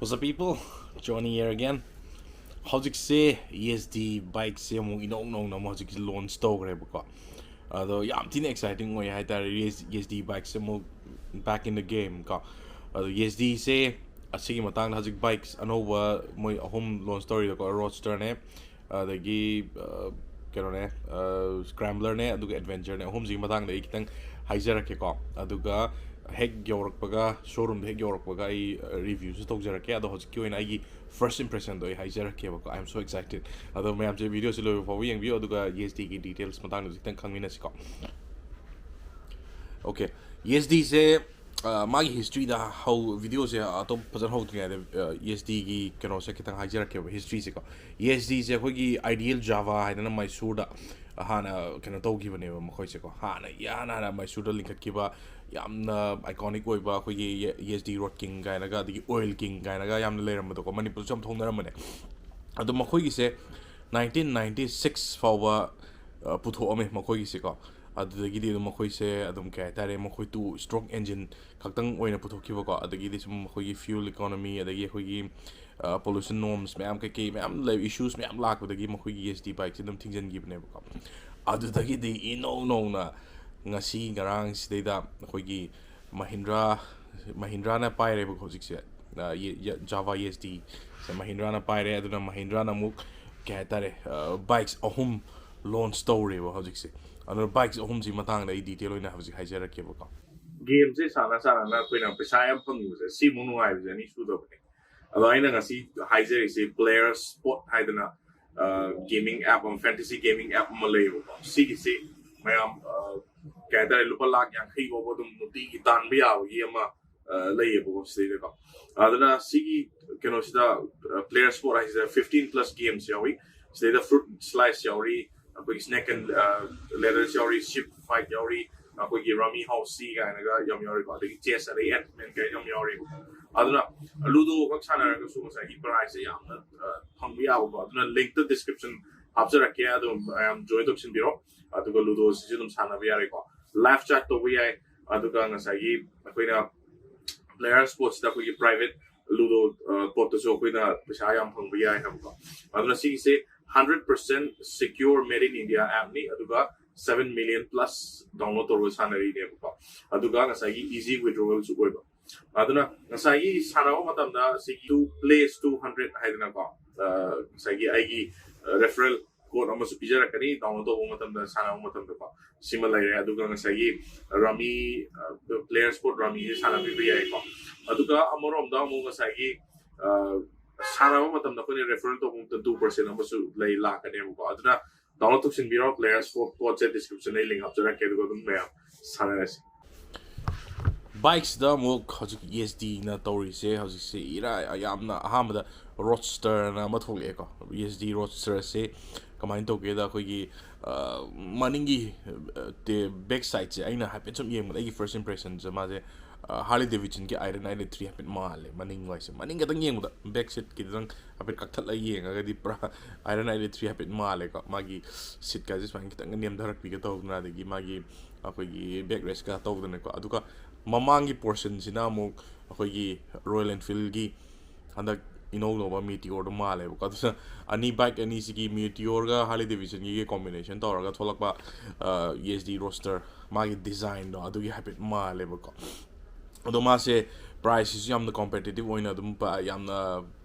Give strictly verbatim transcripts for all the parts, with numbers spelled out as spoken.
What's up, people? Johnny here again. ꯍꯧꯖꯤꯛꯁꯦ ESD bikeꯁꯦ ꯑꯃꯨꯛ ꯏꯅꯧ ꯅꯧꯅ ꯑꯃꯨꯛ ꯍꯧꯖꯤꯛꯁꯦ launch ꯇꯧꯈ꯭ꯔꯦꯕꯀꯣ. ꯑꯗꯣ ꯌꯥꯝ ꯊꯤꯅ exciting ꯑꯣꯏ ꯍꯥꯏꯇꯥꯔꯦ, ESD bikeꯁꯦ ꯑꯃꯨꯛ back in the game ꯀꯣ. ꯑꯗꯣ ESDꯁꯦ ꯑꯁꯤꯒꯤ ꯃꯇꯥꯡꯗ ꯍꯧꯖꯤꯛ bikes ꯑꯅꯧꯕ ꯃꯣꯏ ꯑꯍꯨꯝ launch ꯇꯧꯔꯤꯗꯀꯣ, Roadsterꯅꯦ, ꯑꯗꯒꯤ ꯑ, ꯀꯩꯅꯣꯅꯦ, Scramblerꯅꯦ, ꯑꯗꯨꯒ Adventureꯅꯦ, ꯑꯍꯨꯝꯁꯤꯒꯤ ꯃꯇꯥꯡꯗ ꯑꯩ ꯈꯤꯇꯪ ꯍꯥꯏꯖꯔꯛꯀꯦꯀꯣ. ꯑꯗꯨꯒ ꯍꯦꯛ ꯌꯧꯔꯛꯄꯒ, showroomꯗ ꯍꯦꯛ ꯌꯧꯔꯛꯄꯒ ꯑꯩ reviewꯁꯨ ꯇꯧꯖꯔꯛꯀꯦ. ꯑꯗꯣ ꯍꯧꯖꯤꯛꯀꯤ ꯑꯣꯏꯅ ꯑꯩꯒꯤ first impressionꯗꯣ ꯑꯩ ꯍꯥꯏꯖꯔꯛꯀꯦꯕꯀꯣ. I am so excited. ꯑꯗꯣ ꯃꯌꯥꯝꯁꯦ videoꯁꯦ ꯂꯣꯏꯕ ꯐꯥꯎꯕ ꯌꯦꯡꯕꯤꯌꯨ, ꯑꯗꯨꯒ ESDꯒꯤ details ꯃꯇꯥꯡꯗꯁꯨ ꯈꯤꯇꯪ ꯈꯪꯃꯤꯟꯅꯁꯤꯀꯣ. Okay, ESDꯁꯦ ꯑ, ꯃꯥꯒꯤ historyꯗ ꯍꯧ videoꯁꯦ ꯑꯇꯣꯞꯄ ꯐꯖꯅ ꯍꯧꯗ꯭ꯔꯤꯉꯩꯗ, ꯑ, ESDꯒꯤ ꯀꯩꯅꯣꯁꯦ ꯈꯤꯇꯪ ꯍꯥꯏꯖꯔꯛꯀꯦꯕ, historyꯁꯦꯀꯣ. ESDꯁꯦ ꯑꯩꯈꯣꯏꯒꯤ Ideal Java ꯍꯥꯏꯗꯅ ꯃꯥꯏꯁꯨꯔꯗ ꯍꯥꯟꯅ ꯀꯩꯅꯣ ꯇꯧꯈꯤꯕꯅꯦꯕ ꯃꯈꯣꯏꯁꯦꯀꯣ. ꯍꯥꯟꯅ ꯏꯍꯥꯟ ꯍꯥꯟꯅ ꯃꯥꯏꯁꯨꯔꯗ ꯂꯤꯡꯈꯠꯈꯤꯕ ꯌꯥꯝꯅ iconic ꯑꯣꯏꯕ ꯑꯩꯈꯣꯏꯒꯤ ESD Road King ꯀꯥꯏꯅꯒ, ꯑꯗꯒꯤ Oil King ꯀꯥꯏꯅꯒ ꯌꯥꯝꯅ ꯂꯩꯔꯝꯕꯗꯣꯀꯣ, ꯃꯅꯤꯄꯨꯔꯗꯁꯨ ꯌꯥꯝ ꯊꯣꯛꯅꯔꯝꯕꯅꯦ꯫ ꯑꯗꯣ ꯃꯈꯣꯏꯒꯤꯁꯦ nineteen ninety six ꯐꯥꯎꯕ, ꯑ, ꯄꯨꯊꯣꯛꯑꯝꯃꯦ ꯃꯈꯣꯏꯒꯤꯁꯦꯀꯣ꯫ ꯑꯗꯨꯗꯒꯤꯗꯤ ꯑꯗꯨꯝ ꯃꯈꯣꯏꯁꯦ ꯑꯗꯨꯝ, ꯀꯩ ꯍꯥꯏꯇꯥꯔꯦ, ꯃꯈꯣꯏ two stroke engine ꯈꯛꯇꯪ ꯑꯣꯏꯅ ꯄꯨꯊꯣꯛꯈꯤꯕꯀꯣ꯫ ꯑꯗꯒꯤꯗꯤ ꯁꯨꯝ ꯑꯩꯈꯣꯏꯒꯤ fuel economy, ꯑꯗꯒꯤ ꯑꯩꯈꯣꯏꯒꯤ, ꯑ, pollution norms ꯃꯌꯥꯝ, ꯀꯩꯀꯩ ꯃꯌꯥꯝ ꯂꯩ, issues ꯃꯌꯥꯝ ꯂꯥꯛꯄꯗꯒꯤ ꯃꯈꯣꯏꯒꯤ ESD bikeꯁꯦ ꯑꯗꯨꯝ ꯊꯤꯡꯖꯤꯟꯈꯤꯕꯅꯦꯕꯀꯣ꯫ ꯑꯗꯨꯗꯒꯤꯗꯤ ꯏꯅꯧ ꯅꯧꯅ ꯉꯁꯤ ꯉꯔꯥꯡ ꯁꯤꯗꯩꯗ ꯑꯩꯈꯣꯏꯒꯤ Mahindra, Mahindraꯅ ꯄꯥꯏꯔꯦꯕꯀꯣ ꯍꯧꯖꯤꯛꯁꯦ꯫ ꯑ, ꯌꯦ-, ꯌꯦ-, Java ESD ꯁꯦ Mahindraꯅ ꯄꯥꯏꯔꯦ꯫ ꯑꯗꯨꯅ Mahindraꯅ ꯑꯃꯨꯛ, ꯀꯩ ꯍꯥꯏꯇꯥꯔꯦ, ꯑ, bikes ꯑꯍꯨꯝ launch ꯇꯧꯔꯦꯕ ꯍꯧꯖꯤꯛꯁꯦ꯫ ꯑꯗꯨꯅ bikes ꯑꯍꯨꯝꯁꯤ ꯃꯇꯥꯡꯗ ꯑꯩ detail ꯑꯣꯏꯅ ꯍꯧꯖꯤꯛ ꯍꯥꯏꯖꯔꯛꯀꯦꯕꯀꯣ꯫ Gameꯁꯦ ꯁꯥꯟꯅ ꯁꯥꯟꯅꯅ ꯑꯩꯈꯣꯏꯅ ꯄꯩꯁꯥ ꯌꯥꯝ ꯐꯪꯉꯤꯕꯁꯦ ꯁꯤꯃꯨꯛ ꯅꯨꯡꯉꯥꯏꯕꯁꯦ ꯑꯅꯤ ꯁꯨꯗꯕꯅꯦ꯫ ꯑꯗꯣ ꯑꯩꯅ ꯉꯁꯤ ꯍꯥꯏꯖꯔꯤꯁꯦ Player Spot ꯍꯥꯏꯗꯅ, ꯑ, gaming app ꯑꯃ, fantasy gaming app ꯑꯃ ꯂꯩꯌꯦꯕꯀꯣ꯫ ꯁꯤꯒꯤꯁꯦ ꯃꯌꯥꯝ, ꯑ, ꯀꯩ ꯍꯥꯏꯇꯥꯔꯦ, ꯂꯨꯄꯥ ꯂꯥꯈ ꯌꯥꯡꯈꯩ ꯐꯥꯎꯕ ꯑꯗꯨꯝ ꯅꯨꯡꯇꯤꯒꯤ ꯇꯥꯟꯕ ꯌꯥꯕꯒꯤ ꯑꯃ, ꯑ, ꯂꯩꯌꯦꯕꯀꯣ ꯁꯤꯗꯩꯗꯀꯣ꯫ ꯑꯗꯨꯅ ꯁꯤꯒꯤ ꯀꯩꯅꯣꯁꯤꯗ, ꯑ, Player Spot ꯍꯥꯏꯁꯤꯗ fifteen plus games ꯌꯥꯎꯏ꯫ ꯁꯤꯗꯩꯗ fruit slice ꯌꯥꯎꯔꯤ, ꯑꯩꯈꯣꯏꯒꯤ snake and, ꯑ, ladders ꯌꯥꯎꯔꯤ, ship fight ꯌꯥꯎꯔꯤ, ꯑꯩꯈꯣꯏꯒꯤ Rummy House ꯁꯤ ꯀꯥꯏꯅꯒ ꯌꯥꯝ ꯌꯥꯎꯔꯤꯀꯣ, ꯑꯗꯒꯤ chess, ꯑꯗꯒꯤ Ant-Man ꯀꯥꯏꯅ ꯌꯥꯝ ꯌꯥꯎꯔꯤꯕꯀꯣ꯫ ꯑꯗꯨꯅ Ludo ꯈꯛ ꯁꯥꯟꯅꯔꯒꯁꯨ ꯉꯁꯥꯏꯒꯤ prize ꯁꯦ ꯌꯥꯝꯅ, ꯑ, ꯐꯪꯕ ꯌꯥꯕꯀꯣ꯫ ꯑꯗꯨꯅ link ꯇ description ꯍꯥꯞꯆꯔꯛꯀꯦ, ꯑꯗꯨꯝ ꯃꯌꯥꯝ join ꯇꯧꯁꯤꯟꯕꯤꯔꯣ꯫ ꯑꯗꯨꯒ Ludo ꯁꯤꯁꯨ ꯑꯗꯨꯝ ꯁꯥꯟꯅꯕ ꯌꯥꯔꯦꯀꯣ, live chat ꯇꯧꯕ ꯌꯥꯏ꯫ ꯑꯗꯨꯒ ꯉꯁꯥꯏꯒꯤ ꯑꯩꯈꯣꯏꯅ Player Spot ꯁꯤꯗ ꯑꯩꯈꯣꯏꯒꯤ private Ludo ꯄꯣꯠꯇꯁꯨ ꯑꯩꯈꯣꯏꯅ ꯄꯩꯁꯥ ꯌꯥꯝ ꯐꯪꯕ ꯌꯥꯏ ꯍꯥꯏꯕꯀꯣ꯫ ꯑꯗꯨꯅ ꯁꯤꯒꯤꯁꯦ hundred percent secure made in India appꯅꯤ, ꯑꯗꯨꯒ seven million plus download ꯇꯧꯔꯒ ꯁꯥꯟꯅꯔꯤꯅꯦꯕꯀꯣ꯫ ꯑꯗꯨꯒ ꯉꯁꯥꯏꯒꯤ easy withdrawalꯁꯨ ꯑꯣꯏꯕ꯫ ꯑꯗꯨꯅ ꯉꯁꯥꯏꯒꯤ ꯁꯥꯟꯅꯕ ꯃꯇꯝꯗ ꯁꯤꯒꯤ two plays two hundred ꯍꯥꯏꯗꯅꯀꯣ, ꯉꯁꯥꯏꯒꯤ ꯑꯩꯒꯤ referral code ꯑꯃꯁꯨ ꯄꯤꯖꯔꯛꯀꯅꯤ download ꯇꯧꯕ ꯃꯇꯝꯗ, ꯁꯥꯟꯅꯕ ꯃꯇꯝꯗꯀꯣ꯫ ꯁꯤꯃ ꯂꯩꯔꯦ꯫ ꯑꯗꯨꯒ ꯉꯁꯥꯏꯒꯤ Rummy, Player Spot Rummyꯁꯦ ꯁꯥꯟꯅꯕꯤꯕ ꯌꯥꯏꯀꯣ꯫ ꯑꯗꯨꯒ ꯑꯃꯔꯣꯝꯗ ꯑꯃꯨꯛ ꯉꯁꯥꯏꯒꯤ ꯁꯥꯟꯅꯕ ꯃꯇꯝꯗ ꯑꯩꯈꯣꯏꯅ referral ꯇꯧꯕ ꯃꯇꯝꯗ two percent ꯑꯃꯁꯨ ꯂꯩ, ꯂꯥꯛꯀꯅꯦꯕꯀꯣ꯫ ꯑꯗꯨꯅ download ꯇꯧꯁꯤꯟꯕꯤꯔꯣ꯫ Player Spot ꯄꯣꯠꯁꯦ descriptionꯗ ꯑꯩ link ꯍꯥꯞꯆꯔꯛꯀꯦ, ꯑꯗꯨꯒ ꯑꯗꯨꯝ ꯃꯌꯥꯝ ꯁꯥꯟꯅꯔꯁꯤ꯫ ꯕꯥꯏꯛꯁꯤꯗ ꯑꯃꯨꯛ ꯍꯧꯖꯤꯛ ꯏ ꯑꯦꯁ ꯗꯤꯅ ꯇꯧꯔꯤꯁꯦ ꯍꯧꯖꯤꯛꯁꯦ ꯏꯔꯥꯏ ꯌꯥꯝꯅ ꯑꯍꯥꯟꯕꯗ ꯔꯣꯗꯁꯇꯔꯅ ꯑꯃ ꯊꯣꯛꯂꯛꯑꯦꯀꯣ꯫ ꯏ ꯑꯦꯁ ꯗꯤ ꯔꯣꯗꯁꯇꯔꯁꯦ ꯀꯃꯥꯏꯅ ꯇꯧꯒꯦꯗ, ꯑꯩꯈꯣꯏꯒꯤ ꯃꯅꯤꯡꯒꯤ ꯕꯦꯛ ꯁꯥꯏꯠꯁꯦ ꯑꯩꯅ ꯍꯥꯏꯐꯦꯠ ꯁꯨꯝ ꯌꯦꯡꯕꯗ ꯑꯩꯒꯤ first impressionꯁꯦ ꯃꯥꯁꯦ ꯍꯥꯔꯂꯤ ꯗꯦꯕꯤꯗꯁꯟꯒꯤ ꯑꯥꯏꯔꯟ ꯑꯥꯏ ꯂꯦ ꯊ꯭ꯔꯤ ꯍꯥꯏꯐꯦꯠ ꯃꯥꯜꯂꯦ ꯃꯅꯤꯡ ꯋꯥꯏꯁꯦ꯫ ꯃꯅꯤꯡ ꯈꯛꯇꯪ ꯌꯦꯡꯕꯗ ꯕꯦꯛ ꯁꯤꯠ ꯈꯤꯇꯪ ꯍꯥꯏꯐꯦꯠ ꯀꯛꯊꯠꯂꯒ ꯌꯦꯡꯉꯒꯗꯤ ꯄꯨꯔꯥ ꯑꯥꯏꯔꯟ ꯑꯥꯏ ꯂꯦ ꯊ꯭ꯔꯤ ꯍꯥꯏꯐꯦꯠ ꯃꯥꯜꯂꯦꯀꯣ꯫ ꯃꯥꯒꯤ ꯁꯤꯠꯀꯥꯁꯦ ꯁꯨꯃꯥꯏꯅ ꯈꯤꯇꯪꯒ ꯅꯦꯝꯊꯔꯛꯄꯤꯒ ꯇꯧꯗꯅ, ꯑꯗꯒꯤ ꯃꯥꯒꯤ ꯑꯩꯈꯣꯏꯒꯤ ꯕꯦꯛ ꯔꯦꯁꯀ ꯇꯧꯗꯅꯀꯣ꯫ ꯑꯗꯨꯒ ꯃꯃꯥꯡꯒꯤ ꯄꯣꯔꯁꯟꯁꯤꯅ ꯑꯃꯨꯛ ꯑꯩꯈꯣꯏꯒꯤ ꯔꯣꯌꯦꯜ ꯑꯦꯟꯐꯤꯜꯒꯤ ꯍꯟꯗꯛ ꯏꯅꯧ ꯅꯧꯕ ꯃꯤꯇꯤꯌꯣꯔꯗꯣ ꯃꯥꯜꯂꯦꯕꯀꯣ꯫ ꯑꯗꯨꯅ ꯑꯅꯤ ꯕꯥꯏꯛ ꯑꯅꯤꯁꯤꯒꯤ ꯃꯤꯇꯤꯌꯣꯔꯒ ꯍꯥꯔꯂꯤ ꯗꯦꯕꯤꯗꯁꯟꯒꯤ combination ꯇꯧꯔꯒ ꯊꯣꯛꯂꯛꯄ ꯏ ꯑꯦꯁ ꯗꯤ ꯔꯣꯗꯁꯇꯔ ꯃꯥꯒꯤ ꯗꯤꯖꯥꯏꯟꯗꯣ ꯑꯗꯨꯒꯤ ꯍꯥꯏꯐꯦꯠ ꯃꯥꯜꯂꯦꯕꯀꯣ꯫ ꯑꯗꯣ ꯃꯥꯁꯦ ꯄ꯭ꯔꯥꯏꯁꯁꯤꯁꯨ ꯌꯥꯝꯅ ꯀꯣꯝꯄꯤꯇꯤꯇꯤꯞ ꯑꯣꯏꯅ ꯑꯗꯨꯝ ꯄ- ꯌꯥꯝꯅ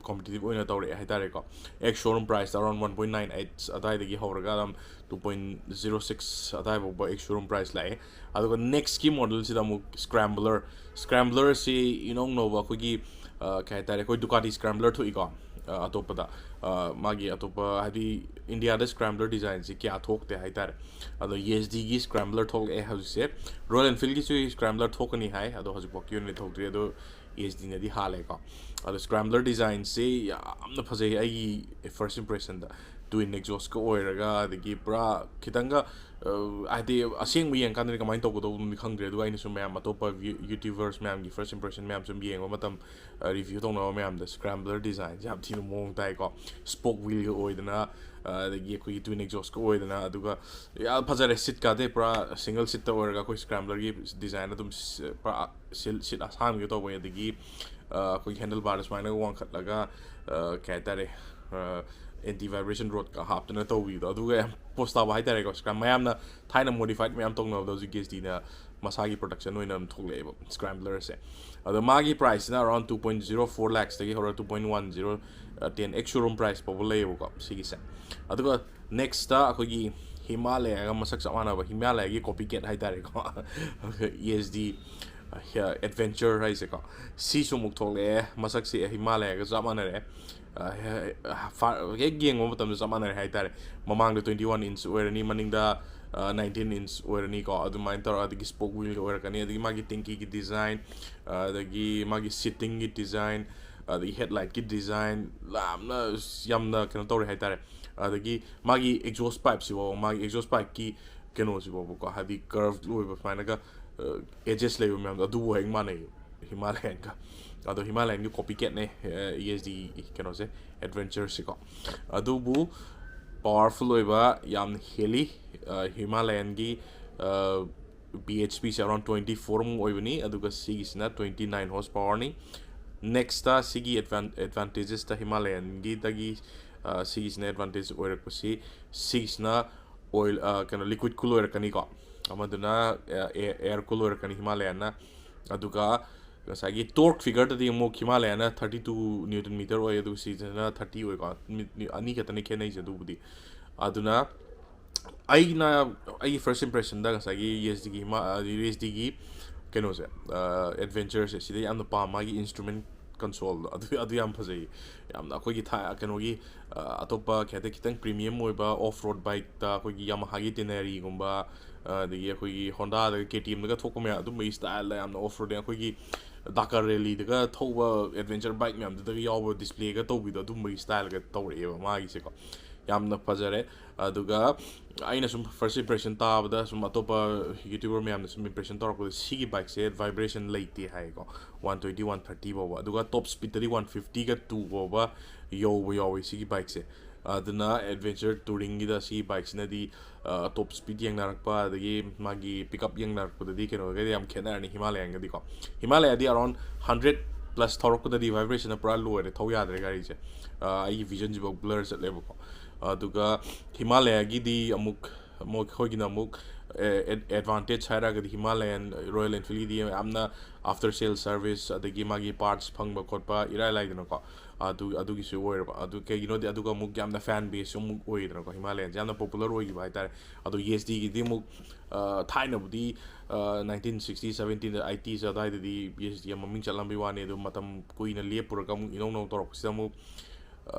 ꯀꯣꯝꯄꯤꯇꯤꯇꯤꯞ ꯑꯣꯏꯅ ꯇꯧꯔꯛꯑꯦ ꯍꯥꯏꯇꯥꯔꯦꯀꯣ꯫ Ex showroom price around one point nine eight ꯑꯗꯥꯏꯗꯒꯤ ꯍꯧꯔꯒ ꯑꯗꯨꯝ two point zero six ꯑꯗꯥꯏꯐꯥꯎꯕ ex showroom price ꯂꯥꯛꯑꯦ꯫ ꯑꯗꯨꯒ ꯅꯦꯛꯁꯀꯤ ꯃꯣꯗꯦꯜꯁꯤꯗ ꯑꯃꯨꯛ ꯁ꯭ꯀ꯭ꯔꯦꯝꯕꯂꯔ, ꯁ꯭ꯀ꯭ꯔꯦꯝꯕꯂꯔꯁꯤ ꯏꯅꯧ ꯅꯧꯕ ꯑꯩꯈꯣꯏꯒꯤ ꯀꯩ ꯍꯥꯏꯇꯥꯔꯦ, ꯑꯩꯈꯣꯏ ꯗꯨꯀꯥꯇꯤ ꯁ꯭ꯀ꯭ꯔꯦꯝꯕꯂꯔ ꯊꯣꯛꯏꯀꯣ꯫ ꯑꯇꯣꯞꯄꯗ ꯃꯥꯒꯤ ꯑꯇꯣꯞꯄ ꯍꯥꯏꯗꯤ ꯏꯟꯗꯤꯌꯥꯗ ꯁ꯭ꯀ꯭ꯔꯦꯝꯕꯂꯔ ꯗꯤꯖꯥꯏꯟꯁꯤ ꯀꯌꯥ ꯊꯣꯛꯇꯦ ꯍꯥꯏꯇꯥꯔꯦ꯫ ꯑꯗꯣ ꯏ ꯑꯦꯁ ꯗꯤꯒꯤ ꯁ꯭ꯀ꯭ꯔꯦꯝꯕꯂꯔ ꯊꯣꯛꯂꯛꯑꯦ ꯍꯧꯖꯤꯛꯁꯦ꯫ ꯔꯣꯌꯦꯜ ꯑꯦꯟꯐꯤꯜꯒꯤꯁꯨ ꯁ꯭ꯀ꯭ꯔꯦꯝꯕꯂꯔ ꯊꯣꯛꯀꯅꯤ ꯍꯥꯏ, ꯑꯗꯣ ꯍꯧꯖꯤꯛꯐꯥꯎꯒꯤ ꯑꯣꯏꯅꯗꯤ ꯊꯣꯛꯇ꯭ꯔꯤ꯫ ꯑꯗꯣ ꯏ ꯑꯦꯁ ꯗꯤꯅꯗꯤ ꯍꯥꯜꯂꯦꯀꯣ꯫ ꯑꯗꯣ ꯁ꯭ꯀ꯭ꯔꯦꯝꯕꯂꯔ ꯗꯤꯖꯥꯏꯟꯁꯤ ꯌꯥꯝꯅ ꯐꯖꯩ ꯑꯩꯒꯤ first impressionꯗ꯫ ꯇ꯭ꯋꯤꯟ ꯑꯦꯛꯖꯣꯁꯀ ꯑꯣꯏꯔꯒ, ꯑꯗꯒꯤ ꯄꯨꯔꯥ ꯈꯤꯇꯪꯒ ꯍꯥꯏꯗꯤ ꯑꯁꯦꯡꯕ ꯌꯦꯡꯀꯥꯟꯗꯗꯤ ꯀꯃꯥꯏꯅ ꯇꯧꯒꯗꯧꯕꯅꯣꯗꯤ ꯈꯪꯗ꯭ꯔꯦ꯫ ꯑꯗꯨꯒ ꯑꯩꯅ ꯁꯨꯝ ꯃꯌꯥꯝ ꯑꯇꯣꯞꯄ ꯌꯨꯇ꯭ꯌꯨꯕꯔꯁ ꯃꯌꯥꯝꯒꯤ first impression ꯃꯌꯥꯝ ꯁꯨꯝ ꯌꯦꯡꯕ ꯃꯇꯝ, ꯔꯤꯚ꯭ꯌꯨ ꯇꯧꯅꯕ ꯃꯌꯥꯝꯗ ꯁ꯭ꯀ꯭ꯔꯦꯝꯕꯂꯔ ꯗꯤꯖꯥꯏꯟꯁꯦ ꯌꯥꯝ ꯊꯤꯅ ꯃꯑꯣꯡ ꯇꯥꯏꯀꯣ꯫ ꯁ꯭ꯄꯣꯛ ꯋꯤꯜꯒ ꯑꯣꯏꯗꯅ, ꯑꯗꯒꯤ ꯑꯩꯈꯣꯏꯒꯤ ꯇ꯭ꯋꯤꯟ ꯑꯦꯛꯖꯣꯁꯀ ꯑꯣꯏꯗꯅ, ꯑꯗꯨꯒ ꯌꯥꯝ ꯐꯖꯔꯦ꯫ ꯁꯤꯠꯀꯥꯗꯤ ꯄꯨꯔꯥ ꯁꯤꯡꯒꯜ ꯁꯤꯠꯇ ꯑꯣꯏꯔꯒ ꯑꯩꯈꯣꯏ ꯁ꯭ꯀ꯭ꯔꯦꯝꯕꯂꯔꯒꯤ ꯗꯤꯖꯥꯏꯟ ꯑꯗꯨꯝ ꯄꯨꯔꯥ ꯁꯤꯠ ꯑꯁꯥꯡꯕꯤꯒ ꯇꯧꯕ, ꯑꯗꯒꯤ ꯑꯩꯈꯣꯏꯒꯤ ꯍꯦꯟꯗꯜ ꯕꯥꯔꯗ ꯁꯨꯃꯥꯏꯅ ꯋꯥꯡꯈꯠꯂꯒ ꯀꯩ ꯍꯥꯏꯇꯥꯔꯦ, ꯑꯦꯟꯇꯤ ꯚꯥꯏꯕ꯭ꯔꯦꯁꯟ ꯔꯣꯗꯀ ꯍꯥꯞꯇꯅ ꯇꯧꯕꯤꯕꯗꯣ, ꯑꯗꯨꯒ ꯌꯥꯝ ꯄꯣꯁ ꯇꯥꯕ ꯍꯥꯏꯇꯥꯔꯦꯀꯣ꯫ ꯁ꯭ꯀ꯭ꯔꯥꯝ ꯃꯌꯥꯝꯅ ꯊꯥꯏꯅ ꯃꯣꯗꯤꯐꯥꯏꯠ ꯃꯌꯥꯝ ꯇꯧꯅꯕꯗꯣ ꯍꯧꯖꯤꯛ ꯀꯦ ꯑꯦꯁ ꯗꯤꯅ ꯃꯁꯥꯒꯤ ꯄ꯭ꯔꯗꯛꯁꯟ ꯑꯣꯏꯅ ꯑꯗꯨꯝ ꯊꯣꯛꯂꯛꯑꯦꯕ ꯁ꯭ꯀ꯭ꯔꯥꯝꯕ꯭ꯂꯔꯁꯦ꯫ ꯑꯗꯣ ꯃꯥꯒꯤ ꯄ꯭ꯔꯥꯏꯁꯁꯤꯅ around two point zero four ꯂꯥꯛꯁꯇꯒꯤ ꯍꯧꯔꯒ two point one zero, ten ex showroom price ꯐꯥꯎꯕ ꯂꯩꯌꯦꯕꯀꯣ ꯁꯤꯒꯤꯁꯦ꯫ ꯑꯗꯨꯒ ꯅꯦꯛꯁꯇ ꯑꯩꯈꯣꯏꯒꯤ ꯍꯤꯃꯥꯂꯌꯥꯒ ꯃꯁꯛ ꯆꯞ ꯃꯥꯟꯅꯕ, ꯍꯤꯃꯥꯂꯌꯥꯒꯤ ꯀꯣꯄꯤ ꯀꯦꯠ ꯍꯥꯏꯇꯥꯔꯦꯀꯣ, ꯏ ꯑꯦꯁ ꯗꯤ ꯑꯦꯗꯚꯦꯟꯆꯔ ꯍꯥꯏꯁꯦꯀꯣ, ꯁꯤꯁꯨ ꯑꯃꯨꯛ ꯊꯣꯛꯂꯛꯑꯦ꯫ ꯃꯁꯛꯁꯦ ꯍꯤꯃꯥꯂꯌꯥꯒ ꯆꯞ ꯃꯥꯟꯅꯔꯦ꯫ ꯍꯦꯛ ꯌꯦꯡꯕ ꯃꯇꯝꯗ ꯆꯞ ꯃꯥꯟꯅꯔꯦ ꯍꯥꯏꯇꯥꯔꯦ꯫ ꯃꯃꯥꯡꯗ ꯇ꯭ꯋꯦꯟꯇꯤ ꯋꯥꯟ ꯏꯟꯆ ꯑꯣꯏꯔꯅꯤ, ꯃꯅꯤꯡꯗ ꯅꯥꯏꯟꯇꯤꯟ ꯏꯟꯆ ꯑꯣꯏꯔꯅꯤꯀꯣ꯫ ꯑꯗꯨꯃꯥꯏꯅ ꯇꯧꯔꯒ ꯑꯗꯒꯤ ꯁ꯭ꯄꯣꯛ ꯋꯤꯜꯒ ꯑꯣꯏꯔꯛꯀꯅꯤ, ꯑꯗꯒꯤ ꯃꯥꯒꯤ ꯇꯦꯡꯀꯤꯒꯤ ꯗꯤꯖꯥꯏꯟ, ꯑꯗꯒꯤ ꯃꯥꯒꯤ ꯁꯤꯠꯇꯤꯡꯒꯤ ꯗꯤꯖꯥꯏꯟ, ꯑꯗꯒꯤ ꯍꯦꯠꯂꯥꯏꯠꯀꯤ ꯗꯤꯖꯥꯏꯟ, ꯌꯥꯝꯅ ꯌꯥꯝꯅ ꯀꯩꯅꯣ ꯇꯧꯔꯦ ꯍꯥꯏꯇꯥꯔꯦ꯫ ꯑꯗꯒꯤ ꯃꯥꯒꯤ ꯑꯦꯛꯖꯣꯁ ꯄꯥꯏꯞꯁꯤꯐꯥꯎ, ꯃꯥꯒꯤ ꯑꯦꯛꯖꯣꯁ ꯄꯥꯏꯞꯀꯤ ꯀꯩꯅꯣꯁꯤꯐꯥꯎꯕꯀꯣ, ꯍꯥꯏꯗꯤ ꯀꯔꯚ ꯑꯣꯏꯕ ꯁꯨꯃꯥꯏꯅꯒ ꯑꯦꯖꯦꯁ ꯂꯩꯕ ꯃꯌꯥꯝꯗꯣ ꯑꯗꯨꯕꯨ ꯍꯦꯛ ꯃꯥꯟꯅꯩ ꯍꯤꯃꯥꯂꯌꯥꯟꯒ꯫ ꯑꯗꯣ ꯍꯤꯃꯥꯂꯌꯥꯟꯒꯤ ꯀꯣꯄꯤ ꯀꯦꯠꯅꯦ ꯏ ꯑꯦꯁ ꯗꯤ ꯀꯩꯅꯣꯁꯦ, ꯑꯦꯗꯚꯦꯟꯆꯔꯁꯤꯀꯣ꯫ ꯑꯗꯨꯕꯨ ꯄꯋꯥꯔꯐꯨꯜ ꯑꯣꯏꯕ ꯌꯥꯝꯅ ꯍꯦꯜꯂꯤ꯫ ꯍꯤꯃꯥꯂꯌꯥꯟꯒꯤ ꯄꯤ ꯑꯩꯆ ꯄꯤꯁꯦ ꯑꯦꯔꯥꯎꯟ ꯇ꯭ꯋꯦꯟꯇꯤ ꯐꯣꯔ ꯑꯃꯨꯛ ꯑꯣꯏꯕꯅꯤ, ꯑꯗꯨꯒ ꯁꯤꯒꯤꯁꯤꯅ ꯇ꯭ꯋꯦꯟꯇꯤ ꯅꯥꯏꯟ ꯍꯣꯔꯁ ꯄꯥꯋꯔꯅꯤ꯫ ꯅꯦꯛꯁꯇ ꯁꯤꯒꯤ ꯑꯦꯗꯚꯥꯟꯇꯦꯖꯦꯁꯇ ꯍꯤꯃꯥꯂꯌꯥꯟꯒꯤꯗꯒꯤ ꯁꯤꯒꯤꯁꯤꯅ ꯑꯦꯗꯚꯥꯟꯇꯦꯖ ꯑꯣꯏꯔꯛꯄꯁꯤ, ꯁꯤꯒꯤꯁꯤꯅ ꯑꯣꯏꯜ, ꯀꯩꯅꯣ, ꯂꯤꯀ꯭ꯋꯤꯠ ꯀꯨꯜ ꯑꯣꯏꯔꯛꯀꯅꯤꯀꯣ, ꯑꯃꯗꯨꯅ ꯑꯦꯌꯔ ꯀꯨꯜ ꯑꯣꯏꯔꯛꯀꯅꯤ ꯍꯤꯃꯥꯂꯌꯥꯟꯅ꯫ ꯑꯗꯨꯒ ꯉꯁꯥꯏꯒꯤ ꯇꯣꯔꯛ ꯐꯤꯒꯔꯗꯗꯤ ꯑꯃꯨꯛ ꯍꯤꯃꯥꯂꯌꯥꯅ ꯊꯥꯔꯇꯤ ꯇꯨ ꯅ꯭ꯌꯨꯇꯟ ꯃꯤꯇꯔ ꯑꯣꯏ, ꯑꯗꯨꯒ ꯁꯤꯁꯤꯅ ꯊꯥꯔꯇꯤ ꯑꯣꯏꯀꯣ꯫ ꯃꯤ-, ꯃꯤ-, ꯑꯅꯤ ꯈꯛꯇꯅꯤ ꯈꯦꯠꯅꯩꯁꯦ ꯑꯗꯨꯕꯨꯗꯤ꯫ ꯑꯗꯨꯅ ꯑꯩꯅ, ꯑꯩꯒꯤ ꯐꯥꯔꯁ ꯏꯝꯄ꯭ꯔꯦꯁꯟꯗ ꯉꯁꯥꯏꯒꯤ E S ꯗꯤꯒꯤ Hima-, E S ꯗꯤꯒꯤ ꯀꯩꯅꯣꯁꯦ, ꯑꯦꯗꯚꯦꯟꯆꯔꯁꯦ, ꯁꯤꯗ ꯌꯥꯝꯅ ꯄꯥꯝꯃꯦ꯫ ꯃꯥꯒꯤ ꯏꯟꯁꯇ꯭ꯔꯨꯃꯦꯟ ꯀꯟꯁꯣꯜꯗꯣ ꯑꯗꯨ, ꯑꯗꯨ ꯌꯥꯝ ꯐꯖꯩ꯫ ꯌꯥꯝꯅ ꯑꯩꯈꯣꯏꯒꯤ ꯊꯥ-, ꯀꯩꯅꯣꯒꯤ, ꯑ, ꯑꯇꯣꯞꯄ ꯀꯩ ꯍꯥꯏꯇꯥꯔꯦ, ꯈꯤꯇꯪ ꯄ꯭ꯔꯤꯃꯤꯌꯝ ꯑꯣꯏꯕ ꯑꯣꯐ ꯔꯣꯗ ꯕꯥꯏꯛꯇ ꯑꯩꯈꯣꯏꯒꯤ ꯌꯥꯃꯥꯍꯥꯒꯤ ꯇꯦꯅꯔꯤꯒꯨꯝꯕ, ꯑ, ꯑꯗꯒꯤ ꯑꯩꯈꯣꯏꯒꯤ ꯍꯣꯟꯗꯥꯗꯒ, ꯀꯦ ꯇꯤ ꯑꯦꯝꯗꯒ ꯊꯣꯛꯄ ꯃꯌꯥꯝ, ꯑꯗꯨꯝꯕꯒꯤ ꯁ꯭ꯇꯥꯏꯜꯗ ꯌꯥꯝꯅ ꯑꯣꯐ ꯔꯣꯗꯤꯡ, ꯑꯩꯈꯣꯏꯒꯤ ꯗꯥꯀꯔ ꯔꯦꯂꯤꯗꯒ ꯊꯧꯕ ꯑꯦꯗꯚꯦꯟꯆꯔ ꯕꯥꯏꯛ ꯃꯌꯥꯝꯗꯨꯗꯒ ꯌꯥꯎꯕ ꯗꯤꯁꯄ꯭ꯂꯦꯒ ꯇꯧꯕꯤꯗꯣ, ꯑꯗꯨꯝꯕꯒꯤ ꯁ꯭ꯇꯥꯏꯜꯒ ꯇꯧꯔꯛꯑꯦꯕ ꯃꯥꯒꯤꯁꯦꯀꯣ꯫ ꯌꯥꯝꯅ ꯐꯖꯔꯦ꯫ ꯑꯗꯨꯒ ꯑꯩꯅ ꯁꯨꯝ ꯐꯥꯔꯁ ꯏꯝꯄ꯭ꯔꯦꯁꯟ ꯇꯥꯕꯗ, ꯁꯨꯝ ꯑꯇꯣꯞꯄ ꯌꯨꯇ꯭ꯌꯨꯕꯔ ꯃꯌꯥꯝꯅ ꯁꯨꯝ ꯏꯝꯄ꯭ꯔꯦꯁꯟ ꯇꯧꯔꯛꯄꯗ, ꯁꯤꯒꯤ ꯕꯥꯏꯛꯁꯦ ꯚꯥꯏꯕ꯭ꯔꯦꯁꯟ ꯂꯩꯇꯦ ꯍꯥꯏꯀꯣ, ꯋꯥꯟ ꯇ꯭ꯋꯦꯟꯇꯤ, ꯋꯥꯟ ꯊꯥꯔꯇꯤ ꯐꯥꯎꯕ, ꯑꯗꯨꯒ ꯇꯣꯞ ꯁ꯭ꯄꯤꯠꯇꯗꯤ ꯋꯥꯟ ꯐꯤꯐꯇꯤꯒ ꯇꯨ ꯐꯥꯎꯕ ꯌꯧꯕ ꯌꯥꯎꯋꯤ ꯁꯤꯒꯤ ꯕꯥꯏꯛꯁꯦ꯫ ꯑꯗꯨꯅ ꯑꯦꯗꯚꯦꯟꯆꯔ ꯇꯨꯔꯤꯡꯒꯤꯗ ꯁꯤꯒꯤ ꯕꯥꯏꯛꯁꯤꯅꯗꯤ, ꯑ, ꯇꯣꯞ ꯁ꯭ꯄꯤꯠ ꯌꯦꯡꯅꯔꯛꯄ, ꯑꯗꯒꯤ ꯃꯥꯒꯤ ꯄꯤꯛ ꯑꯞ ꯌꯦꯡꯅꯔꯛꯄꯗꯗꯤ ꯀꯩꯅꯣꯒꯗꯤ ꯌꯥꯝ ꯈꯦꯠꯅꯔꯅꯤ ꯍꯤꯃꯥꯂꯌꯥꯟꯒꯗꯤꯀꯣ꯫ ꯍꯤꯃꯥꯂꯌꯥꯗꯤ ꯑꯦꯔꯥꯎꯟ ꯍꯟꯗ꯭ꯔꯦꯠ ꯄ꯭ꯂꯁ ꯊꯧꯔꯛꯄꯗꯗꯤ ꯚꯥꯏꯕ꯭ꯔꯦꯁꯟꯅ ꯄꯨꯔꯥ ꯂꯣꯏꯔꯦ, ꯊꯧ ꯌꯥꯗ꯭ꯔꯦ ꯒꯥꯔꯤꯁꯦ꯫ ꯑꯩꯒꯤ ꯚꯤꯖꯟꯁꯤꯐꯥꯎ ꯕ꯭ꯂꯔ ꯆꯠꯂꯦꯕꯀꯣ꯫ ꯑꯗꯨꯒ ꯍꯤꯃꯥꯂꯌꯥꯒꯤꯗꯤ ꯑꯃꯨꯛ ꯃꯈꯣꯏꯒꯤꯅ ꯑꯃꯨꯛ ꯑꯦꯗꯚꯥꯟꯇꯦꯖ ꯍꯥꯏꯔꯒꯗꯤ ꯍꯤꯃꯥꯂꯌꯟ ꯔꯣꯌꯦꯜ ꯑꯦꯟꯐꯤꯜꯒꯤꯗꯤ ꯌꯥꯝꯅ ꯑꯥꯐꯇꯔ ꯁꯦꯜ ꯁꯔꯚꯤꯁ, ꯑꯗꯒꯤ ꯃꯥꯒꯤ ꯄꯥꯔꯠꯁ ꯐꯪꯕ ꯈꯣꯠꯄ ꯏꯔꯥꯏ ꯂꯥꯏꯗꯅꯀꯣ꯫ ꯑꯗꯨ ꯑꯗꯨꯒꯤꯁꯨ ꯑꯣꯏꯔꯕ꯫ ꯑꯗꯨ ꯀꯩꯒꯤꯅꯣꯗꯤ ꯑꯗꯨꯒ ꯑꯃꯨꯛ ꯌꯥꯝꯅ ꯐꯦꯟ ꯕꯦꯁꯁꯨ ꯑꯃꯨꯛ ꯑꯣꯏꯗꯅꯀꯣ, ꯍꯤꯃꯥꯂꯌꯟꯁꯦ ꯌꯥꯝꯅ ꯄꯣꯄꯨꯂꯔ ꯑꯣꯏꯈꯤꯕ ꯍꯥꯏꯇꯥꯔꯦ꯫ ꯑꯗꯣ ꯌꯦꯁ ꯗꯤꯒꯤꯗꯤ ꯑꯃꯨꯛ ꯊꯥꯏꯅꯕꯨꯗꯤ ꯅꯥꯏꯟꯇꯤꯟ ꯁꯤꯛꯁꯇꯤ ꯁꯕꯦꯟꯇꯤꯗ ꯑꯥꯏꯇꯤꯁ ꯑꯗꯨꯋꯥꯏꯗꯗꯤ ꯌꯦꯁ ꯗꯤ ꯌꯥꯝ ꯃꯃꯤꯡ ꯆꯠꯂꯝꯕꯩ ꯋꯥꯅꯤ꯫ ꯑꯗꯨ ꯃꯇꯝ ꯀꯨꯏꯅ ꯂꯦꯞꯄꯨꯔꯒ ꯑꯃꯨꯛ ꯏꯅꯧ ꯅꯧ ꯇꯧꯔꯛꯄꯁꯤꯗ ꯑꯃꯨꯛ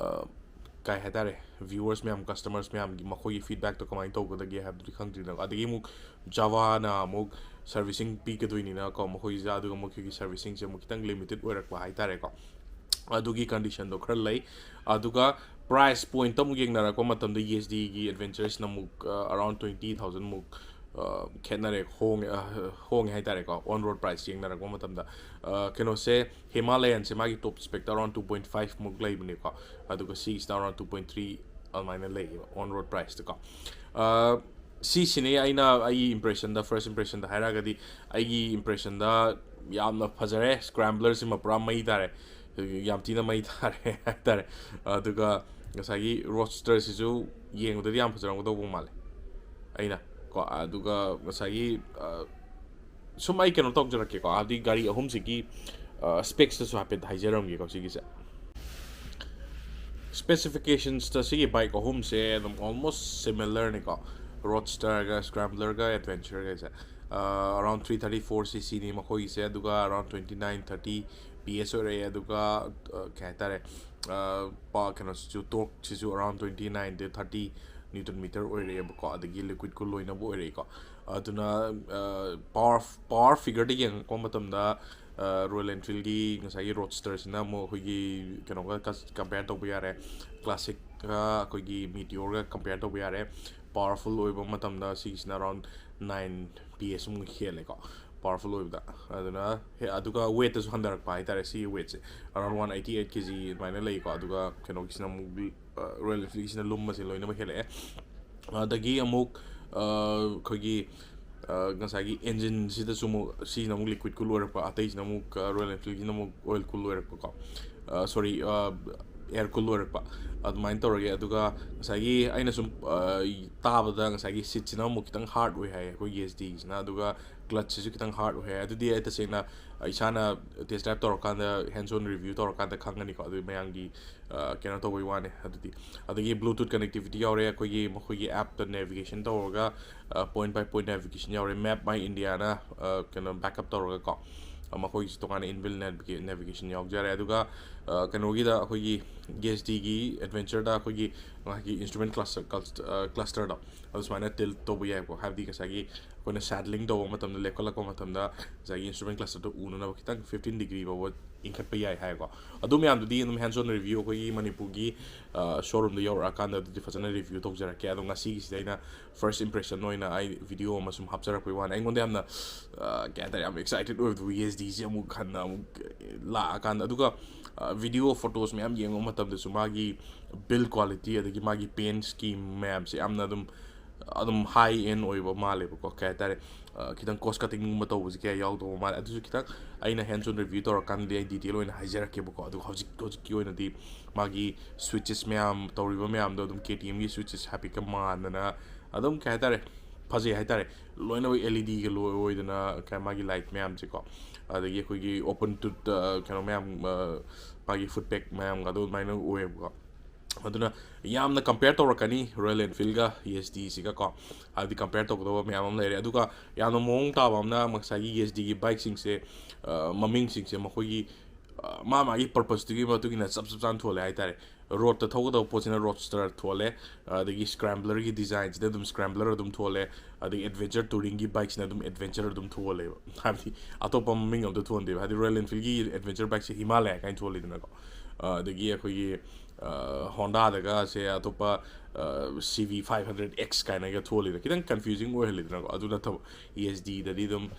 ꯀꯩ ꯍꯥꯏꯇꯥꯔꯦ, ꯚ꯭ꯌꯨꯋꯔꯁ ꯃꯌꯥꯝ, ꯀꯁꯇꯃꯔꯁ ꯃꯌꯥꯝꯒꯤ ꯃꯈꯣꯏꯒꯤ ꯐꯤꯗꯕꯦꯛꯇꯣ ꯀꯃꯥꯏꯅ ꯇꯧꯒꯗꯒꯦ ꯍꯥꯏꯕꯗꯨꯗꯤ ꯈꯪꯗ꯭ꯔꯤꯗꯅ꯫ ꯑꯗꯒꯤ ꯑꯃꯨꯛ ꯖꯥꯚꯥꯅ ꯑꯃꯨꯛ ꯁꯔꯚꯤꯁꯤꯡ ꯄꯤꯒꯗꯣꯏꯅꯤꯅꯀꯣ, ꯃꯈꯣꯏꯁꯦ ꯑꯗꯨꯒ ꯃꯈꯣꯏꯒꯤ ꯁꯔꯚꯤꯁꯤꯡꯁꯦ ꯑꯃꯨꯛ ꯈꯤꯇꯪ ꯂꯤꯃꯤꯇꯦꯠ ꯑꯣꯏꯔꯛꯄ ꯍꯥꯏꯇꯥꯔꯦꯀꯣ꯫ ꯑꯗꯨꯒꯤ ꯀꯟꯗꯤꯁꯟꯗꯣ ꯈꯔ ꯂꯩ꯫ ꯑꯗꯨꯒ ꯄ꯭ꯔꯥꯏꯁ ꯄꯣꯏꯟꯠꯇ ꯑꯃꯨꯛ ꯌꯦꯡꯅꯔꯛꯄ ꯃꯇꯝꯗ ꯌꯦꯁ ꯗꯤꯒꯤ ꯑꯦꯗꯚꯦꯟꯆꯔꯁꯅ ꯑꯃꯨꯛ ꯑꯔꯥꯎꯟ ꯇ꯭ꯋꯦꯟꯇꯤ ꯊꯥꯎꯖꯟꯃꯨꯛ ꯈꯦꯠꯅꯔꯦ, ꯍꯣꯡꯉꯦ꯫ ꯍꯣꯡꯉꯦ ꯍꯥꯏꯇꯥꯔꯦꯀꯣ꯫ ꯑꯣꯟ ꯔꯣꯗ ꯄ꯭ꯔꯥꯏꯁ ꯌꯦꯡꯅꯔꯛꯄ ꯃꯇꯝꯗ ꯀꯩꯅꯣꯁꯦ, ꯍꯤꯃꯥꯂꯌꯟꯁꯦ ꯃꯥꯒꯤ ꯇꯣꯞ ꯁ꯭ꯄꯦꯛꯇ ꯑꯔꯥꯎꯟ ꯇꯨ ꯄꯣꯏꯟꯠ ꯐꯥꯏꯚ ꯃꯨꯛ ꯂꯩꯕꯅꯦꯀꯣ꯫ ꯑꯗꯨꯒ ꯁꯤꯒꯤꯁꯤꯅ ꯑꯔꯥꯎꯟ ꯇꯨ ꯄꯣꯏꯟꯠ ꯊ꯭ꯔꯤ ꯑꯗꯨꯃꯥꯏꯅ ꯂꯩꯌꯦꯕ ꯑꯣꯟ ꯔꯣꯗ ꯄ꯭ꯔꯥꯏꯁꯇꯀꯣ꯫ ꯁꯤꯁꯤꯅꯦ ꯑꯩꯅ ꯑꯩꯒꯤ ꯏꯝꯄ꯭ꯔꯦꯁꯟꯗ, ꯐꯥꯔꯁ ꯏꯝꯄ꯭ꯔꯦꯁꯟꯗ ꯍꯥꯏꯔꯒꯗꯤ, ꯑꯩꯒꯤ ꯏꯝꯄ꯭ꯔꯦꯁꯟꯗ ꯌꯥꯝꯅ ꯐꯖꯔꯦ꯫ ꯁ꯭ꯀ꯭ꯔꯦꯝꯕ꯭ꯂꯔꯁꯤꯃ ꯄꯨꯔꯥ ꯃꯩ ꯇꯥꯔꯦ, ꯌꯥꯝ ꯊꯤꯅ ꯃꯩ ꯇꯥꯔꯦ ꯍꯥꯏꯇꯥꯔꯦ꯫ ꯑꯗꯨꯒ ꯉꯁꯥꯏꯒꯤ ꯔꯣꯗꯁꯇꯔꯁꯤꯁꯨ ꯌꯦꯡꯕꯗꯗꯤ ꯌꯥꯝ ꯐꯖꯔꯝꯒꯗꯧꯕ ꯃꯥꯜꯂꯦ ꯑꯩꯅ ꯀꯣ꯫ ꯑꯗꯨꯒ ꯉꯁꯥꯏꯒꯤ ꯁꯨꯝ ꯑꯩ ꯀꯩꯅꯣ ꯇꯧꯖꯔꯛꯀꯦꯀꯣ, ꯍꯥꯏꯕꯗꯤ ꯒꯥꯔꯤ ꯑꯍꯨꯝꯁꯤꯒꯤ ꯁ꯭ꯄꯦꯛꯁꯇꯁꯨ ꯍꯥꯏꯐꯦꯠ ꯍꯥꯏꯖꯔꯝꯒꯦꯀꯣ꯫ ꯁꯤꯒꯤꯁꯦ ꯁ꯭ꯄꯦꯁꯤꯐꯤꯀꯦꯁꯟꯁꯇ ꯁꯤꯒꯤ ꯕꯥꯏꯛ ꯑꯍꯨꯝꯁꯦ ꯑꯗꯨꯝ ꯑꯣꯜꯃꯣꯁ ꯁꯤꯃꯤꯂꯔꯅꯤꯀꯣ, ꯔꯣꯗꯁꯇꯔꯒ, ꯁ꯭ꯀ꯭ꯔꯦꯝꯕ꯭ꯂꯔꯒ, ꯑꯦꯗꯚꯦꯟꯆꯔꯒꯁꯦ꯫ Around three thirty four C ꯁꯤꯅꯤ ꯃꯈꯣꯏꯒꯤꯁꯦ꯫ ꯑꯗꯨꯒ around twenty nine thirty P S ꯑꯣꯏꯔꯛꯑꯦ꯫ ꯑꯗꯨꯒ ꯀꯩ ꯍꯥꯏꯇꯥꯔꯦ, ꯀꯩꯅꯣꯁꯤꯁꯨ, ꯇꯣꯔꯛꯁꯤꯁꯨ ꯑꯔꯥꯎꯟ ꯇ꯭ꯋꯦꯟꯇꯤ ꯅꯥꯏꯟꯗ ꯊꯥꯔꯇꯤ ꯅ꯭ꯌꯨꯇꯟ ꯃꯤꯇꯔ ꯑꯣꯏꯔꯛꯑꯦꯕꯀꯣ꯫ ꯑꯗꯒꯤ ꯂꯤꯀ꯭ꯋꯤꯠ ꯀꯨꯜ ꯂꯣꯏꯅꯕ ꯑꯣꯏꯔꯛꯏꯀꯣ꯫ ꯑꯗꯨꯅ ꯄꯥꯋꯔ ꯄꯥꯋꯔ ꯐꯤꯒꯔꯗ ꯌꯦꯡꯉꯛꯄ ꯃꯇꯝꯗ ꯔꯣꯌꯦꯜ ꯑꯦꯟꯐꯤꯜꯒꯤ ꯉꯁꯥꯏꯒꯤ ꯔꯣꯗꯁꯇꯔꯁꯤꯅ ꯑꯃꯨꯛ ꯑꯩꯈꯣꯏꯒꯤ ꯀꯩꯅꯣꯒ ꯀꯝꯄꯦꯌꯔ ꯇꯧꯕ ꯌꯥꯔꯦ, ꯀ꯭ꯂꯥꯁꯤꯛꯀ ꯑꯩꯈꯣꯏꯒꯤ ꯃꯤꯇꯤꯌꯣꯔꯒ ꯀꯝꯄꯦꯌꯔ ꯇꯧꯕ ꯌꯥꯔꯦ꯫ ꯄꯥꯋꯔꯐꯨꯜ ꯑꯣꯏꯕ ꯃꯇꯝꯗ ꯁꯤꯒꯤꯁꯤꯅ ꯑꯔꯥꯎꯟ ꯅꯥꯏꯟ ꯄꯤ ꯑꯦꯁ ꯑꯃꯨꯛ ꯍꯦꯜꯂꯦꯀꯣ, ꯄꯥꯋꯔꯐꯨꯜ ꯑꯣꯏꯕꯗ꯫ ꯑꯗꯨꯅ ꯑꯗꯨꯒ ꯋꯦꯠꯇꯁꯨ ꯍꯟꯊꯔꯛꯄ ꯍꯥꯏꯇꯥꯔꯦ꯫ ꯁꯤꯒꯤ ꯋꯦꯠꯁꯦ ꯑꯔꯥꯎꯟ ꯋꯥꯟ ꯑꯩꯠꯇꯤ ꯑꯩꯠ ꯀꯦ ꯖꯤ ꯑꯗꯨꯃꯥꯏꯅ ꯂꯩꯀꯣ꯫ ꯑꯗꯨꯒ ꯀꯩꯅꯣꯒꯤꯁꯤꯅ ꯑꯃꯨꯛ ꯔꯣꯌꯦꯜ ꯑꯦꯟꯐꯤꯜꯒꯤꯁꯤꯅ ꯂꯨꯝꯕꯁꯦ ꯂꯣꯏꯅꯃꯛ ꯍꯦꯜꯂꯛꯑꯦ꯫ ꯑꯗꯒꯤ ꯑꯃꯨꯛ ꯑꯩꯈꯣꯏꯒꯤ ꯉꯁꯥꯏꯒꯤ ꯏꯟꯖꯤꯟꯁꯤꯗꯁꯨ ꯑꯃꯨꯛ, ꯁꯤꯁꯤꯅ ꯑꯃꯨꯛ liquid cool ꯑꯣꯏꯔꯛꯄ, ꯑꯇꯩꯁꯤꯅ ꯑꯃꯨꯛ Royal Enfieldꯒꯤꯅ ꯑꯃꯨꯛ oil cool ꯑꯣꯏꯔꯛꯄꯀꯣ, sorry, air cool ꯑꯣꯏꯔꯛꯄ, ꯑꯗꯨꯃꯥꯏꯅ ꯇꯧꯔꯒꯦ꯫ ꯑꯗꯨꯒ ꯉꯁꯥꯏꯒꯤ ꯑꯩꯅ ꯁꯨꯝ ꯇꯥꯕꯗ ꯉꯁꯥꯏꯒꯤ seatꯁꯤꯅ ꯑꯃꯨꯛ ꯈꯤꯇꯪ hard ꯑꯣꯏ ꯍꯥꯏ ꯑꯩꯈꯣꯏ ESDꯒꯤꯁꯤꯅ, ꯑꯗꯨꯒ clutchꯁꯤꯁꯨ ꯈꯤꯇꯪ hard ꯑꯣꯏ ꯍꯥꯏ꯫ ꯑꯗꯨꯗꯤ ꯑꯩ ꯇꯁꯦꯡꯅ ꯏꯁꯥꯅ test drive ꯇꯧꯔꯀꯥꯟꯗ, hands on review ꯇꯧꯔꯀꯥꯟꯗ ꯈꯪꯒꯅꯤꯀꯣ꯫ ꯑꯗꯨ ꯃꯌꯥꯝꯒꯤ ꯀꯩꯅꯣ ꯇꯧꯕꯩ ꯋꯥꯅꯤ꯫ ꯑꯗꯨꯗꯤ ꯑꯗꯒꯤ Bluetooth connectivity ꯌꯥꯎꯔꯦ, ꯑꯩꯈꯣꯏꯒꯤ ꯃꯈꯣꯏꯒꯤ appꯇ navigation ꯇꯧꯔꯒ point by point navigation ꯌꯥꯎꯔꯦ, Map My Indiaꯅ ꯀꯩꯅꯣ backup ꯇꯧꯔꯒꯀꯣ꯫ ꯃꯈꯣꯏꯒꯤꯁꯨ ꯇꯣꯉꯥꯟꯅ inbuilt navigation ꯌꯥꯎꯖꯔꯦ꯫ ꯑꯗꯨꯒ ꯀꯩꯅꯣꯒꯤꯗ ꯑꯩꯈꯣꯏꯒꯤ ESDꯒꯤ adventureꯗ ꯑꯩꯈꯣꯏꯒꯤ ꯃꯥꯒꯤ instrument cluster clusterꯗꯣ ꯑꯗꯨ ꯁꯨꯃꯥꯏꯅ tilt ꯇꯧꯕ ꯌꯥꯏꯀꯣ꯫ ꯍꯥꯏꯕꯗꯤ ꯉꯁꯥꯏꯒꯤ ꯑꯩꯈꯣꯏꯅ saddling ꯇꯧꯕ ꯃꯇꯝꯗ, ꯂꯦꯞꯈꯠꯂꯛꯄ ꯃꯇꯝꯗ ꯉꯁꯥꯏꯒꯤ instrument clusterꯗꯣ ꯎꯅꯅꯕ ꯈꯤꯇꯪ fifteen degree ꯐꯥꯎꯕ ꯏꯟꯈꯠꯄ ꯌꯥꯏ ꯍꯥꯏꯀꯣ꯫ ꯑꯗꯨ ꯃꯌꯥꯝꯗꯨꯗꯤ ꯑꯗꯨꯝ hands on review ꯑꯩꯈꯣꯏꯒꯤ ꯃꯅꯤꯄꯨꯔꯒꯤ showroomꯗ ꯌꯧꯔꯛꯑꯀꯥꯟꯗ ꯑꯗꯨꯗꯤ ꯐꯖꯅ review ꯇꯧꯖꯔꯛꯀꯦ꯫ ꯑꯗꯣ ꯉꯁꯤꯒꯤꯁꯤꯗ ꯑꯩꯅ first impression ꯑꯣꯏꯅ ꯑꯩ video ꯑꯃ ꯁꯨꯝ ꯍꯥꯞꯆꯔꯛꯄꯩ ꯋꯥꯅꯤ꯫ ꯑꯩꯉꯣꯟꯗ ꯌꯥꯝꯅ ꯀꯩ ꯍꯥꯏꯇꯥꯔꯦ, ꯌꯥꯝ excited ꯑꯣꯏꯕꯗꯣ ESDꯁꯦ ꯑꯃꯨꯛ ꯍꯟꯅ ꯑꯃꯨꯛ ꯂꯥꯛꯑꯀꯥꯟꯗ꯫ ꯑꯗꯨꯒ video, photos ꯃꯌꯥꯝ ꯌꯦꯡꯕ ꯃꯇꯝꯗꯁꯨ ꯃꯥꯒꯤ build quality ꯑꯗꯒꯤ ꯃꯥꯒꯤ paint scheme ꯃꯌꯥꯝꯁꯦ ꯌꯥꯝꯅ ꯑꯗꯨꯝ ꯑꯗꯨꯝ high end ꯑꯣꯏꯕ ꯃꯥꯜꯂꯦꯕꯀꯣ꯫ ꯀꯩ ꯍꯥꯏꯇꯥꯔꯦ, ꯈꯤꯇꯪ cost cuttingꯒꯨꯝꯕ ꯇꯧꯕꯁꯦ ꯀꯌꯥ ꯌꯥꯎꯗꯕ ꯃꯥꯜꯂꯦ꯫ ꯑꯗꯨꯁꯨ ꯈꯤꯇꯪ ꯑꯩꯅ hands on review ꯇꯧꯔꯀꯥꯟꯗꯗꯤ ꯑꯩ detail ꯑꯣꯏꯅ ꯍꯥꯏꯖꯔꯛꯀꯦꯕꯀꯣ꯫ ꯑꯗꯨꯒ ꯍꯧꯖꯤꯛ ꯍꯧꯖꯤꯛꯀꯤ ꯑꯣꯏꯅꯗꯤ ꯃꯥꯒꯤ switches ꯃꯌꯥꯝ ꯇꯧꯔꯤꯕ ꯃꯌꯥꯝꯗꯣ ꯑꯗꯨꯝ KTMꯒꯤ switches ꯍꯥꯏꯐꯦꯠꯀ ꯃꯥꯟꯗꯅ ꯑꯗꯨꯝ, ꯀꯩ ꯍꯥꯏꯇꯥꯔꯦ, ꯐꯖꯩ ꯍꯥꯏꯇꯥꯔꯦ꯫ ꯂꯣꯏꯅꯃꯛ LEDꯒ ꯂꯣꯏ ꯑꯣꯏꯗꯅ ꯃꯥꯒꯤ light ꯃꯌꯥꯝꯁꯦꯀꯣ, ꯑꯗꯒꯤ ꯑꯩꯈꯣꯏꯒꯤ open tooth ꯀꯩꯅꯣ ꯃꯌꯥꯝ, ꯃꯥꯒꯤ foot peg ꯃꯌꯥꯝꯒꯗꯣ ꯑꯗꯨꯃꯥꯏꯅ ꯑꯣꯏꯌꯦꯕꯀꯣ꯫ ꯑꯗꯨꯅ ꯌꯥꯝꯅ compare ꯇꯧꯔꯛꯀꯅꯤ Royal Enfieldꯒ ESDꯁꯤꯒ ꯀꯣ, ꯍꯥꯏꯕꯗꯤ compare ꯇꯧꯒꯗꯧꯕ ꯃꯌꯥꯝ ꯑꯃ ꯂꯩꯔꯦ꯫ ꯑꯗꯨꯒ ꯌꯥꯝꯅ ꯃꯑꯣꯡ ꯇꯥꯕ ꯑꯃꯅ ꯉꯁꯥꯏꯒꯤ ESDꯒꯤ bikeꯁꯤꯡꯁꯦ, ꯃꯃꯤꯡꯁꯤꯡꯁꯦ ꯃꯈꯣꯏꯒꯤ ꯃꯥ ꯃꯥꯒꯤ purposeꯇꯨꯒꯤ ꯃꯇꯨꯡ ꯏꯟꯅ ꯆꯞ ꯆꯞ ꯆꯥꯅ ꯊꯣꯜꯂꯦ ꯍꯥꯏꯇꯥꯔꯦ꯫ Roadꯇ ꯊꯧꯒꯗꯕ ꯄꯣꯠꯁꯤꯅ roadster ꯊꯣꯜꯂꯦ, ꯑꯗꯒꯤ scramblerꯒꯤ designꯁꯤꯗ ꯑꯗꯨꯝ scrambler ꯑꯗꯨꯝ ꯊꯣꯜꯂꯦ, ꯑꯗꯒꯤ adventure touringꯒꯤ bikeꯁꯤꯅ ꯑꯗꯨꯝ adventure ꯑꯗꯨꯝ ꯊꯣꯜꯂꯦꯕ꯫ ꯍꯥꯏꯕꯗꯤ ꯑꯇꯣꯞꯄ ꯃꯃꯤꯡ ꯑꯝꯇ ꯊꯣꯟꯗꯦꯕ꯫ ꯍꯥꯏꯗꯤ Royal Enfieldꯒꯤ adventure bikeꯁꯦ Himalaya ꯀꯥꯏꯅ ꯊꯣꯜꯂꯤꯗꯅꯀꯣ꯫ ꯑꯗꯒꯤ ꯑꯩꯈꯣꯏꯒꯤ Hondaꯗꯒꯁꯦ ꯑꯇꯣꯞꯄ CV five hundred X ꯀꯥꯏꯅꯒ ꯊꯣꯜꯂꯤꯗꯅ, ꯈꯤꯇꯪ confusing ꯑꯣꯏꯍꯜꯂꯤꯗꯅꯀꯣ꯫ ꯑꯗꯨ ꯅꯠꯇꯕ, ESDꯗꯗꯤ ꯑꯗꯨꯝ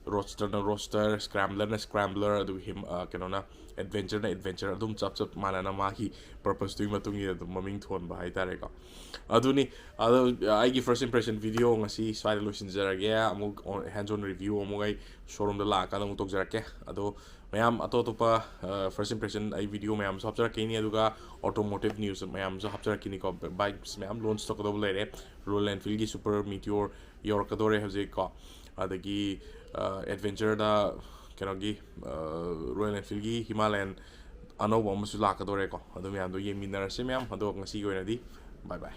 ꯔꯣꯗꯁꯇꯔꯅ ꯔꯣꯗꯁꯇꯔ, ꯁ꯭ꯀ꯭ꯔꯥꯝꯕ꯭ꯂꯔꯅ ꯁ꯭ꯀ꯭ꯔꯥꯝꯕ꯭ꯂꯔ, ꯑꯗꯨꯒ ꯍꯤꯝ ꯀꯩꯅꯣꯅ ꯑꯦꯗꯚꯦꯟꯆꯔꯅ ꯑꯦꯗꯚꯦꯟꯆꯔ, ꯑꯗꯨꯝ ꯆꯞ ꯆꯞ ꯃꯥꯟꯅꯅ ꯃꯥꯒꯤ ꯄꯔꯄꯁꯇꯨꯒꯤ ꯃꯇꯨꯡ ꯏꯟꯅ ꯑꯗꯨꯝ ꯃꯃꯤꯡ ꯊꯣꯟꯕ ꯍꯥꯏꯇꯥꯔꯦꯀꯣ꯫ ꯑꯗꯨꯅꯤ꯫ ꯑꯗꯣ ꯑꯩꯒꯤ ꯐꯥꯔꯁ ꯏꯝꯄ꯭ꯔꯦꯁꯟ ꯚꯤꯗꯤꯑꯣ ꯉꯁꯤ ꯁ꯭ꯋꯥꯏꯗ ꯂꯣꯏꯁꯤꯟꯖꯔꯒꯦ꯫ ꯑꯃꯨꯛ ꯍꯦꯟꯁ ꯑꯣꯟ ꯔꯤꯚ꯭ꯌꯨ ꯑꯃꯨꯛ ꯑꯩ ꯁꯣꯔꯨꯝꯗ ꯂꯥꯛꯑꯀꯥꯟꯗ ꯑꯃꯨꯛ ꯇꯧꯖꯔꯛꯀꯦ꯫ ꯑꯗꯣ ꯃꯌꯥꯝ ꯑꯇꯣꯞ ꯑꯇꯣꯞꯄ ꯐꯥꯔꯁ ꯏꯝꯄ꯭ꯔꯦꯁꯟ ꯑꯩ ꯚꯤꯗꯤꯑꯣ ꯃꯌꯥꯝꯁꯨ ꯍꯥꯞꯆꯔꯛꯈꯤꯅꯤ, ꯑꯗꯨꯒ ꯑꯣꯇꯣꯃꯣꯇꯤꯞ ꯅ꯭ꯌꯨꯁ ꯃꯌꯥꯝꯁꯨ ꯍꯥꯞꯆꯔꯛꯈꯤꯅꯤꯀꯣ꯫ ꯕꯥꯏꯛꯁ ꯃꯌꯥꯝ ꯂꯣꯟꯆ ꯇꯧꯒꯗꯧꯕ ꯂꯩꯔꯦ꯫ ꯔꯣꯌꯦꯜ ꯑꯦꯟꯐꯤꯜꯒꯤ ꯁꯨꯄꯔ ꯃꯤꯇꯤꯌꯣꯔ ꯌꯧꯔꯛꯀꯗꯧꯔꯦ ꯍꯧꯖꯤꯛꯀꯣ꯫ ꯑꯗꯒꯤ ꯑꯦꯗꯚꯦꯟꯆꯔꯗ ꯀꯩꯅꯣꯒꯤ ꯔꯣꯌꯦꯜ ꯑꯦꯟꯐꯤꯜꯒꯤ ꯍꯤꯃꯥꯂꯌꯟ ꯑꯅꯧꯕ ꯑꯃꯁꯨ ꯂꯥꯛꯀꯗꯧꯔꯦꯀꯣ꯫ ꯑꯗꯨ ꯃꯌꯥꯝꯗꯣ ꯌꯦꯡꯃꯤꯟꯅꯔꯁꯦ ꯃꯌꯥꯝ꯫ ꯑꯗꯣ ꯉꯁꯤꯒꯤ ꯑꯣꯏꯅꯗꯤ ꯕꯥꯏ ꯕꯥꯏ꯫